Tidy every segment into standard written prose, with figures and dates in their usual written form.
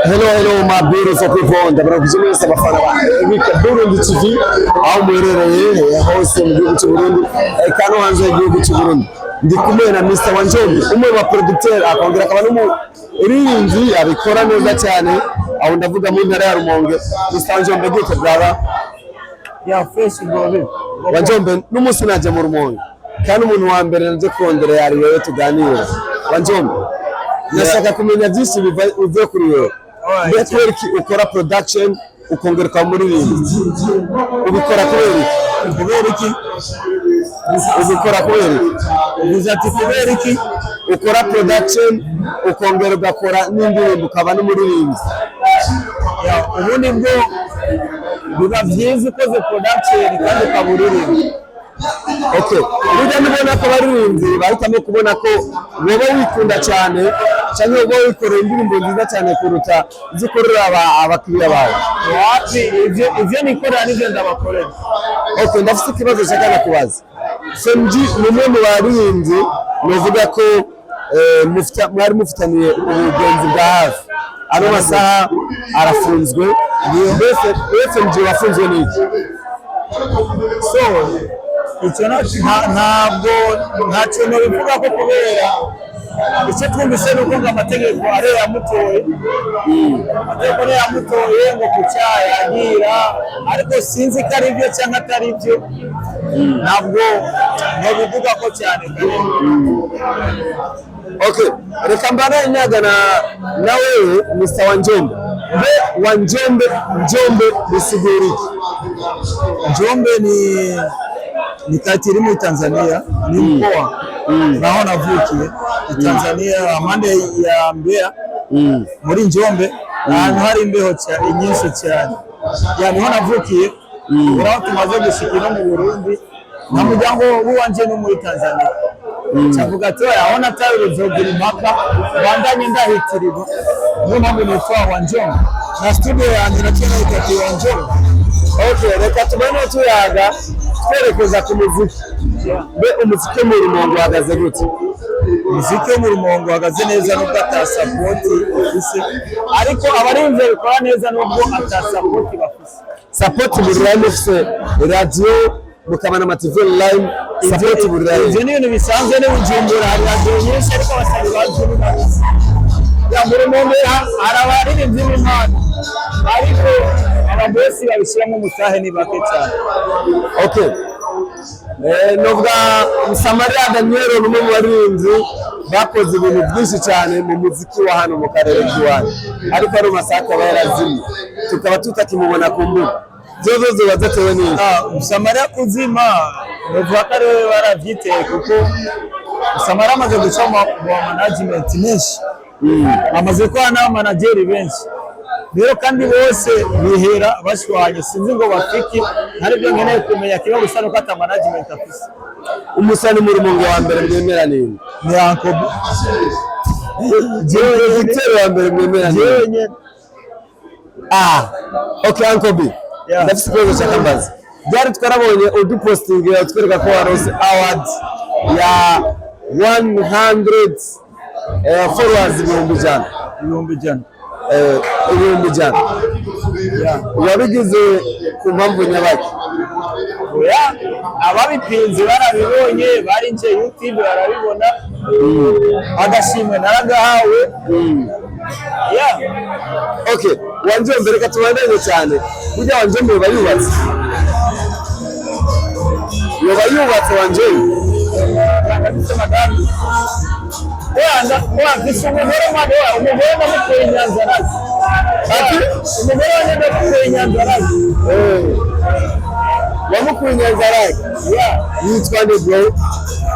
Hello, hello, my beautiful people. Ndabaramukije mwese abafana ba Eric Burundi TV aho muherereye hose mu gihugu cy'u Burundi, eka no hanze y'igihugu cy'u Burundi. Ndi kumwe na Mr. Wanjombe, umwe mu producteur, akongera akaba n'umuririmbyi abikora neza cyane. Aho ndavuga mu ntara ya Rumonge. Mr. Wanjombe, gute brother? Yeah, fresh, bro. Wanjombe, n'umunsi naje mu Rumonge kandi umuntu wa mbere naje kurondera yari wewe tuganira. Wanjombe, ndashaka kumenya byinshi bivuye kuri wewe. Mbe kubera iki ukora production ukongera ukaba umuririmbyi? Ubikora kubera iki? Kubera iki? Ubikora kubera iki? Uvuze ati kubera iki? Ukora production ukongera ugakora n'indirimbo, ukaba n'umuririmbyi. Yeah, ubundi bwo biba byiza ukoze production kandi ukaba uririmba. Okay, burya nubona ko abaririmbyi bahitamo kubona ko woba wikunda cyane cyangwa woba wikorera indirimbo nziza cyane kuruta izo ukorera abakiriya bawe. Wapi, ivyo nikorera nivyo ndabakorera. Okay, ndafite ikibazo nshaka nakubaza. FMG ni umwe mu baririmbyi novuga ko mwari mufitaniye ubugenzi bwa hafi. Ano masaha arafunzwe. Mbese FMG wafunzwe n'iki? So icyo ntabwo ntacyo nobivuga ko, kubera icyo twumvise ni uko ngo amategeko ariyo yamutoye, amategeko niyo yamutoye ngo ku cyaha yagira, ariko sinzi ko ari byo cyangwa atari byo, ntabwo nobivuga ko cyane kare. Okay, reka mbana inyaga na wewe Mr. Wanjombe. Mbe Wanjombe, Njombe bisigura iki? Njombe ni kati iri muri Tanzania, ni mkoa naho navukiye, ni Tanzania, amande ya Mbeya, muri Njombe, ahantu hari imbeho nyinshi cyane. Yeah, niho navukiye. Uraho tumaze gushika ino mu Burundi, nta muryango w'uwanje no muri Tanzania. Cavuga ati oya, aho nataye uruzogira impaka bandanye ndahitirirwa, niyo mpamvu nitwa Wanjombe na studio yanjye nacyo nayita ati Wanjombe. Okay, reka tubone tuyaga twerekeza ku muziki. Mbe umuziki wo mu Rumonge uhagaze gute? Umuziki wo mu Rumonge uhagaze neza nubwo ata support ufise, ariko abarinzi babikora neza nubwo ata support bafise. Support burirayi, mufise radio, mukabana ama TV online, support burirayi. Ivyo ni ibintu bisanzwe. Ni Bujumbura hari radiyo nyinshi, ariko abasanyi bazi ni bake. Yeah, mu Rumonge hari abaririmbyi b'impano, ariko ababosi babishyiramo umutahe ni bake cyane. Okay. Novuga Msamaria Daniel ni umwe mu baririmbyi bakoze ibintu byinshi cyane mu muziki wa hano mu karere k'iwacu, ariko ari masaha akaba yarazimye, tukaba tutakimubona ku mbuga zozo ziba zatewe n'iki? Ah, Msamaria kuzima novuga ko ariwe baravyiteye, kuko Msamaria amaze guca mu management menshi, amaze kuba n'abamanageri benshi rero, kandi bose bihera bashwanye. Sinzi ngo bafiki ntaribyo nkeneye kumenya. Kimwe gusa nuko ata management afise. Umusani mu Rumonge wa mbere mwemera ninde? Ni Uncle B. Producteur wa mbere mwemera ninde? Jewe nyene. Ah, okay, Uncle B. Yeah. Ndafise ikibazo cyakambaza. Byari twarabonye uduposting utwereka ko warose award ya 100 followers, 100,000. 100,000. 100,000. Yeah. Wabigize ku mpamvu nyabaki? Oya, ababipinze barabibonye, barinjiye YouTube barabibona. Agashimwe naragahawe. Yeah. Okay, Wanjombe, reka tubandanye cyane. Burya Wanjombe yoba yubatse? Yoba yubatse Wanjombe? Ndafise madame. Oya, oya, mfise umugore mwana, oya, umugore ndamukuye i Nyanza-Lac. Ati? Umugore wanjye ndamukuye i Nyanza-Lac. Wamukuye Nyanza-Lac? Yeah. Yitwa nde, bro?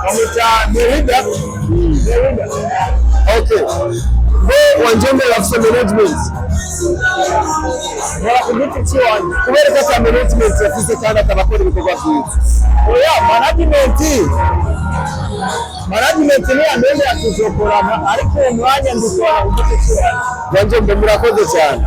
Bamwita Merida. Merida. Okay. Bo Wanjombe bafise management? Nkora ku giti cy'iwanjye. Kubera ko ata management yafise kandi akaba akora ibikorwa byiza. Oya, management ni yandende tuzokorana, ariko uwo mwanya ndikora ku giti cy'iwanjye. Wanjombe, murakoze cyane.